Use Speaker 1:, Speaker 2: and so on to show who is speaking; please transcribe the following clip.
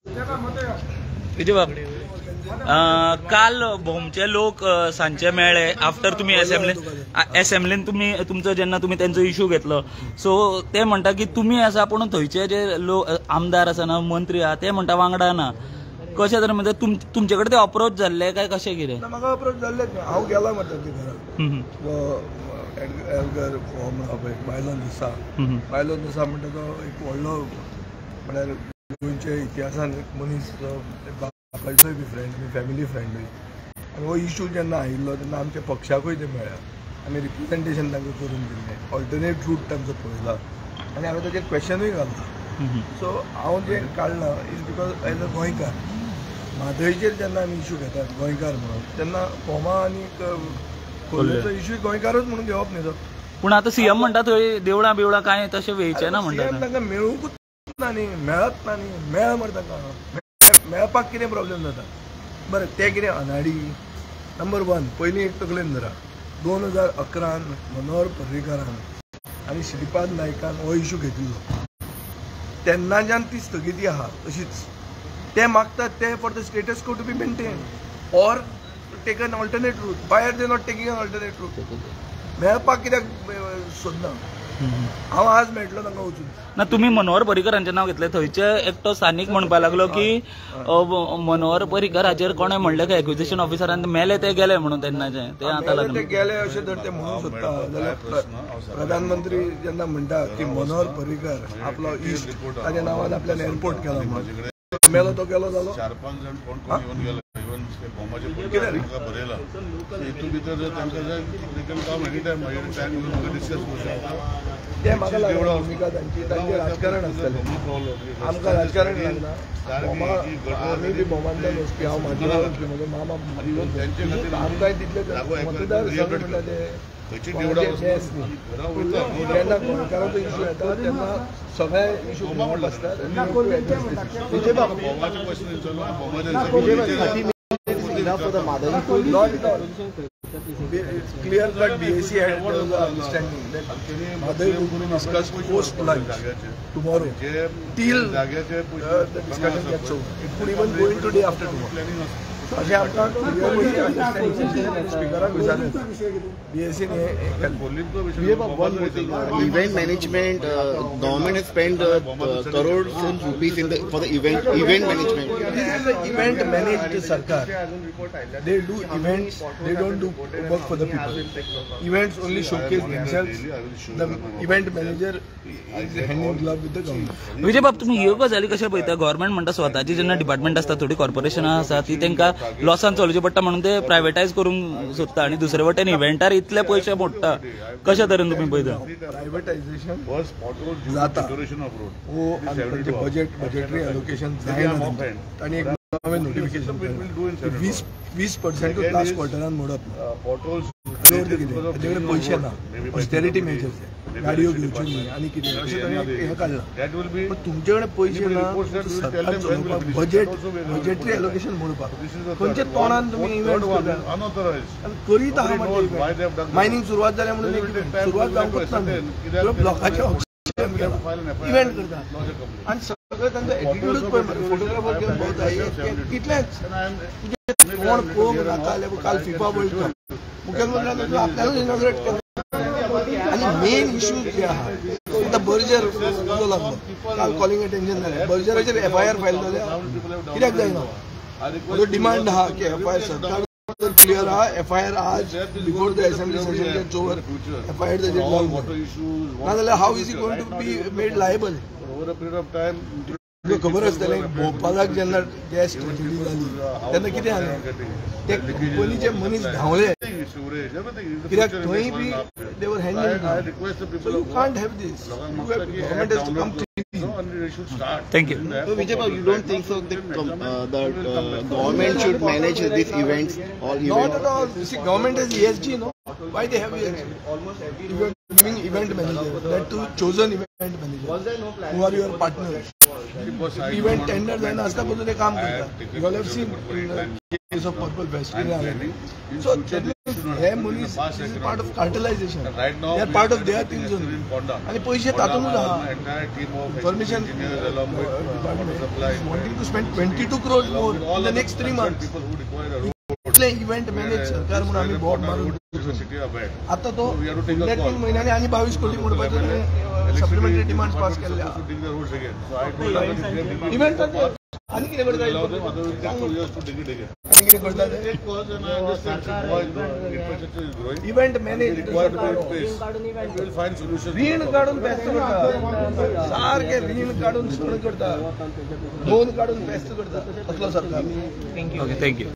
Speaker 1: विजय, काल भोमचे लोक सांजचे मेळ्ळे आफ्टर तुमी एसेंब्लीन तुमी तुमचो जेन्ना तुमी तेंचो इशू घेतलो, सो ते म्हणटा की तुमी आसा पूण थंयचे जे लोक आमदार आसा ना मंत्री आहा ते म्हणटा वांगडा ना. कशें तरेन म्हणजे तुमचे कडेन ते अप्रोच जाल्ले काय कशें कितें?
Speaker 2: म्हाका अप्रोच जाल्लेच न्ही, हांव गेला म्हणटा ते घरात एडगर फॉर्म पळय बायलोन दिसा, बायलोन दिसा म्हणटा तो एक व्हडलो म्हळ्यार गोंयच्या इतिहासान एक मनीस, बापायचोय बी फ्रेंड आनी फॅमिली फ्रेंडूय. आनी हो इशू जेन्ना आयिल्लो तेन्ना आमच्या पक्षाकूय ते मेळ्ळा, आमी रिप्रेझेंटेशन तांकां करून दिल्लें, ऑल्टरनेट रूट तांचो पळयला आनी हांवें ताचेर क्वेश्चनूय घातला. सो हांव जें काडलां is because as a गोंयकार म्हादयचेर जेन्ना आमी इशू घेतात गोंयकार म्हणून तेन्ना भोमा आनी खोर्लेचो इशू गोंयकारूच म्हणून घेवप न्ही तो.
Speaker 1: पूण आतां सीएम म्हणटा थंय देवळां बिवळां कांय तशें वेयचें ना म्हणटा,
Speaker 2: तांकां मेळूंकूच ना न्ही, मेळत ना न्ही, मेळ मरे तांकां, मेळपाक कितें प्रॉब्लेम जाता? बरें ते कितें अनाडी. नंबर वन पयलीं एक तकलेन धरा, 2011 मनोहर पर्रीकारान आनी श्रीपाद नायकान हो इशू घेतिल्लो, तेन्नाच्यान ती स्थगिती आहा तशीच. ते मागतात ते for the status quo to be maintain or take an alternate route. Why are they not taking an alternate route? मेळपाक कित्याक सोदना? हांव आज मेळटलो तांकां वचून.
Speaker 1: ना तुमी मनोहर पर्रीकरांचें नांव घेतलें, थंयचे एकटो स्थानीक म्हणपाक लागलो की मनोहर पर्रीकर हाचेर कोणें म्हणलें की एक्विजिशन ऑफिसरान मेले ते गेले म्हणून तेन्नाचे ते आतां
Speaker 2: ते गेले अशें जर ते म्हणूंक सोदता जाल्यार प्रधानमंत्री जेन्ना म्हणटा की मनोहर पर्रीकर आपलो इश्ट, ताच्या नांवान आपल्यान एअरपोर्ट केला म्हणून, मेलो तो गेलो जालो.
Speaker 3: 4-5 जाण कोण कोण येवन गेले, इवन भोमाचे बरयला हितून भितर जर तांकां जाय डिस्कस करूं शकता.
Speaker 2: ते म्हाका लागना भुमिका तांची, तांचें राजकारण आसतलें, आमकां राजकारण लागना. आमी बी भोमांतल्यान वचपी, हांव म्हादय वचपी, म्हजो मामा, आमकांय तितले मतदार संघ म्हणटा ते बेस न्ही. जेन्ना गोंयकाराचो इशू येता तेन्ना सगळे इशू इन्वॉल्व आसतात. Clear cut BAC had understanding that Mhadei will be discussed post lunch tomorrow till the discussion gets over. It could even go into day after tomorrow. अशें आमकां क्लियरली अंडरस्टँडिंग स्पिकराक विचारलें बीएसीन हें.
Speaker 4: Event management, government has spent crores of rupees in the for the event management.
Speaker 2: This is an event managed sarkar. They do events, they don't do work for the people. Events only showcase themselves. The event manager is hand in glove with the government.
Speaker 1: Vijay बाब, तुमी ह्यो गजाली कशें पळयता? Government म्हणटा स्वताची जेन्ना department आसता, थोडी कॉर्पोरेशनां आसा ती तांकां लॉसान चलोवचें पडटा म्हणून ते प्रायवेटायज करूंक सोदता आनी दुसरे वटेन इव्हेंटार इतले पयशे मोडटा. कशे तरेन तुमी पळयता?
Speaker 2: प्रायवेटायझेशन जाता हो बजेट, बजेटरी एलोकेशन जायना तांणी एक नवें नोटिफिकेशन 20% लास्ट क्वॉर्टरान मोडप. ताचे कडेन पयशे ना, ऑस्टेरिटी मेजर्स, गाडयो घेवच्यो न्ही आनी कितें अशें ताणें हें काडलां. पण तुमचे कडेन पयशे ना, सरकार चलोवपाक बजेट, बजेटरी एलोकेशन मोडपाक खंयच्या तोंडान तुमी इव्हेंट करता आनी करीत आहा म्हणटा. मायनींग सुरवात जाल्या म्हणून सुरवात जावंकूच ना, ब्लॉकाचें ऑप्शन इव्हेंट करता आनी सगळें तांचो एटिट्यूडूच पळय मरे. फोटोग्राफर घेवन भोंवता तितलेंच तुजें कोण पळोवंक नाका जाल्यार. काल फिफा वर्ल्ड कप मुखेलमंत्र्यान आपल्याकूच इनॉग्रेट केलो. आनी मेन इश्यू जे आहा आतां बर्जर उजो लागलो, काल कॉलिंग अटेन्शन जालें, बर्जराचेर एफआयआर फायल जाल्या, कित्याक जायना? म्हजो डिमांड आहा की एफआयआर सरकार क्लियर आहा, एफआयआर आज before the assembly session gets over FIR ताचेर लावंक जाय. नाजाल्यार how is he going to be made liable? तुका खबर आसतलें भोपालाक जेन्ना गॅस ट्रेजिडी जाली तेन्ना कितें जालें, ते कंपनीचे मनीस धांवले कित्याक थंय बी they were hand in glove. So you can't have this. Government has to come clean.
Speaker 1: Thank you.
Speaker 4: So Vijay Babu, you don't think so that the government should manage these events, all events?
Speaker 2: Not at all. You see, government has ESG, no? Why they have ESG? If you are giving event manager, that too chosen event manager, who are your partners. Event tender जायना आसता पसून ते काम करता. You all have seen in the case of Purple Fest. So that means हे मनीस part of cartelisation, they are part of their things आनी पयशे तातूंतच आहा. Information department wanting to spend 22 crore more in the next 3 months. इतले event manage सरकार म्हणून आमी बोट मारून आता तो फुडल्या 3 म्हयन्यांनी आनी 22 कोटी म्हणपाचो सप्लिमेंटरी डिमांड पास केल्ले. इव्हेंटाचे आनी कितें करता, आनी कितें करता ते इव्हेंट मॅनेज रीण काडून फेस्त करता, सारके रीण काडून सण करता, लोन काडून फेस्त करता, असलो सरकार.
Speaker 1: Okay, thank you.